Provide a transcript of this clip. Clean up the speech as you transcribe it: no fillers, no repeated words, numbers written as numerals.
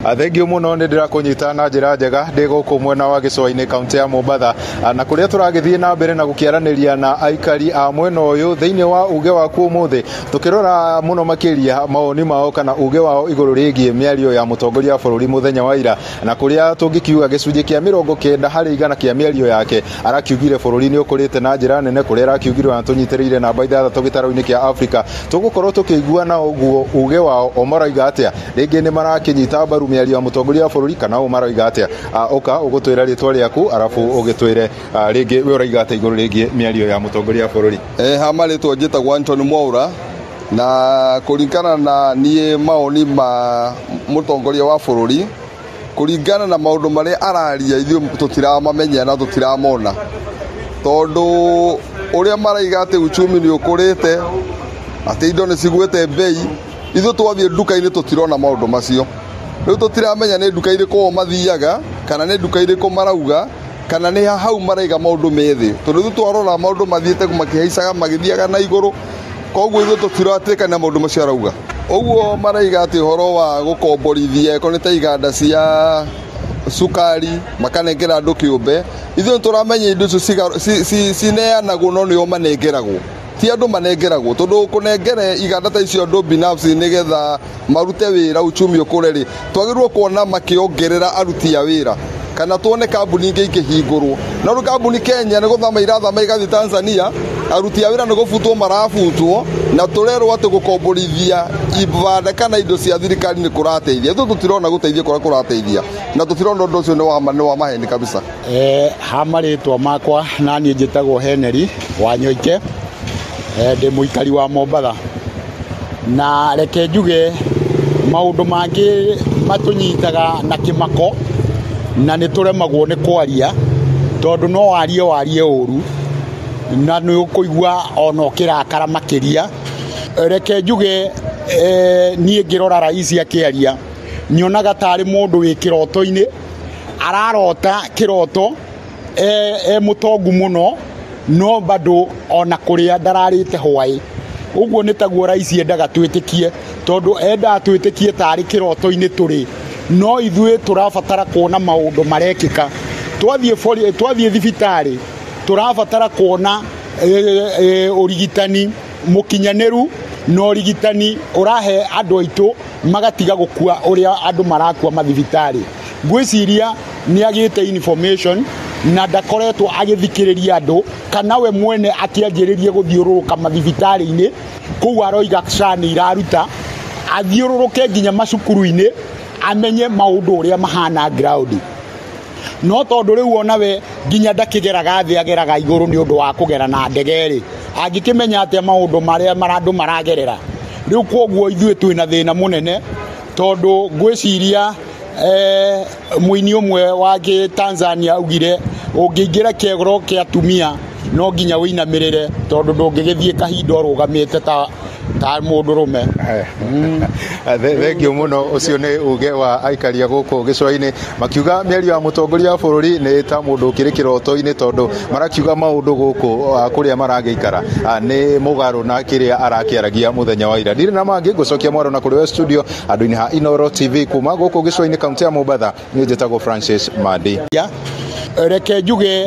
Thengiũ mũno, nĩ ndĩrakũnyita na njĩra njega ndĩ gũkũ mwena wa Gĩcũa-inĩ, kaunti ya Mombatha, na kũrĩa tũragĩthiĩ na mbere na gũkĩaranĩria na aikari a mwena ũyũ thĩinĩ wa uge waku ũmũthĩ, tũkĩrora mũno makĩria mawoni mao kana uge wao igũrũ rĩgiĩ mĩario ya mũtongoria wa bũrũri mũthenya wa ira, na kũrĩa tũngĩkiuga gĩcunjĩ kĩa 90% kĩa mĩario yake arakiugire bũrũri nĩ ũkũrĩte na njĩra nene, kũrĩa arakiugire ona tũnyitĩrĩire namba 6 gĩtarũ-inĩ kĩa Afrika. Tũgũkorwo tũkĩigua na ũguo uge wao o maroiga atĩa, rĩngĩ nĩ marakĩnyita mbaru mĩario ya mũtongoria wa bũrũri kana o maroiga atĩa. Ũka ũgũtwĩra rĩtwa rĩaku, arabu ũgĩtwĩre rĩngĩ we ũraiga atĩa igũrũ rĩgiĩ mĩario ya mũtongoria wa bũrũri. Ha marĩtwa njĩtagwo Anthony Mwaura, na kũringana na niĩ maoni ma mũtongoria wa bũrũri kũringana na maũndũ marĩa araria, ithuĩ tũtiramamenya na tũtiramona, tondũ ũrĩa maraiga atĩ uchumi nĩ ũkũrĩte, atĩ indo nĩ cigwĩte mbei, ithuĩ twathiĩ nduka-inĩ tũtirona maũndũ macio. Rĩu tũtiramenya nĩ nduka irĩkũ o mathiaga, kana nĩ nduka irĩkũ marauga, kana nĩ hau maraiga maũndũ methĩ, tondũ ithuĩ twarora maũndũ mathiĩte makĩhaicaga, magĩthiaga na igũrũ. Koguo ithuĩ tũtiratĩkania maũndũ macio arauga. Ũguo maraiga atĩ ũhoro wa gũkomborithia eko nĩ ta iganda cia cukari makanengera andũ kĩũmbe, ithuĩ tũramenya indo icio cineanagwo, no nĩo manengeragwo, ti andũ manengeragwo, tondũ kũnengere iganda ta icio andũ binafsi nĩgetha marute wĩra uchumi ũkũre rĩ, twagĩrĩirwo kuona makĩongerera aruti a wĩra, kana tuone kambuni ingĩ ikĩhingũrwo. No rĩu kambuni Kenya nĩ gũthama irathama igathiĩ Tanzania, aruti a wĩra nĩ gũbutwo marabutwo, na tũrerwo atĩ gũkomborithia ibanda kana indo cia thirikari nĩ kũrateithia. Ithuĩ tũtirona gũteithia kũrĩa kũrateithia, na tũtirona ũndũ ũcio nĩ wa maheni kabisa. Ha marĩtwa makwa na niĩ njĩtagwo Henry Wanyoike, ndĩ mũikari wa Mombatha, na reke njuge maũndũ mangĩ matũnyitaga na kĩmako na nĩ tũremagwo nĩ kwaria, tondũ no warie warie ũru na nĩ ũkũigua ona ũkĩrakara makĩria. Reke njuge, niĩ ngĩrora raici akĩaria nyonaga tarĩ mũndũ wĩ kĩroto-inĩ, ararota kĩroto e mũtongu mũno, no bado ona kũrĩa ndararĩte hwaĩ. Ũguo nĩ taguo raici endaga twĩtĩkie, tondũ endaga twĩtĩkie tarĩ kĩroto-inĩ tũrĩ, no ithuĩ tũrabatara kuona maũndũ marekĩka. Twathiĩ thibitarĩ tũrabatara kuona ũrigitani mũkinyanĩru na ũrigitani ũrahe andũ aitũ magatiga gũkua ũrĩa andũ marakua mathibitarĩ. Ngwĩciria nĩ agĩte information na ndakoretwo agĩthikĩrĩria andũ, kana we mwene akĩanjĩrĩrie gũthiũrũrũka mathibitarĩ-inĩ kũu aroiga SHA nĩ iraruta, athiũrũrũke nginya macukuru-inĩ amenye maũndũ ũrĩa mahana ground. No tondũ rĩu ona we nginya ndakĩgeraga thĩ, ageraga igũrũ nĩ ũndũ wa kũgera na ndege rĩ, angĩkĩmenya atĩa maũndũ marĩa andũ maragerera rĩu? Kwoguo ithuĩ twĩna thĩna mũnene, tondũ ngwĩciria mũini ũmwe wa Tanzania augire ũngĩingĩra kĩoro kĩa atumia no nginya ũinamĩrĩre, tondũ ndũngĩgĩthiĩ kahinda ũrũgamĩte ta mũndũrũme. Thengiũ mũno. Ũcio nĩ uge wa aikaria gũkũ gĩcũa-inĩ, makiuga mĩario ya mũtongoria wa bũrũri nĩ ta mũndũ ũkĩrĩ kĩroto-inĩ, tondũ marakiuga maũndũ gũkũ kũrĩa maragĩikara nĩ mũgarũ na kĩrĩa arakĩaragia mũthenya wa ira. Ndirĩ na mangĩ, ngũcokia mwaro na kũrĩ we studio andũ-inĩ ha Inoro TV. Kuma gũkũ gĩcũa-inĩ, kaunti ya Mombatha, niĩ njĩtagwo Francis Mandi. Reke njuge.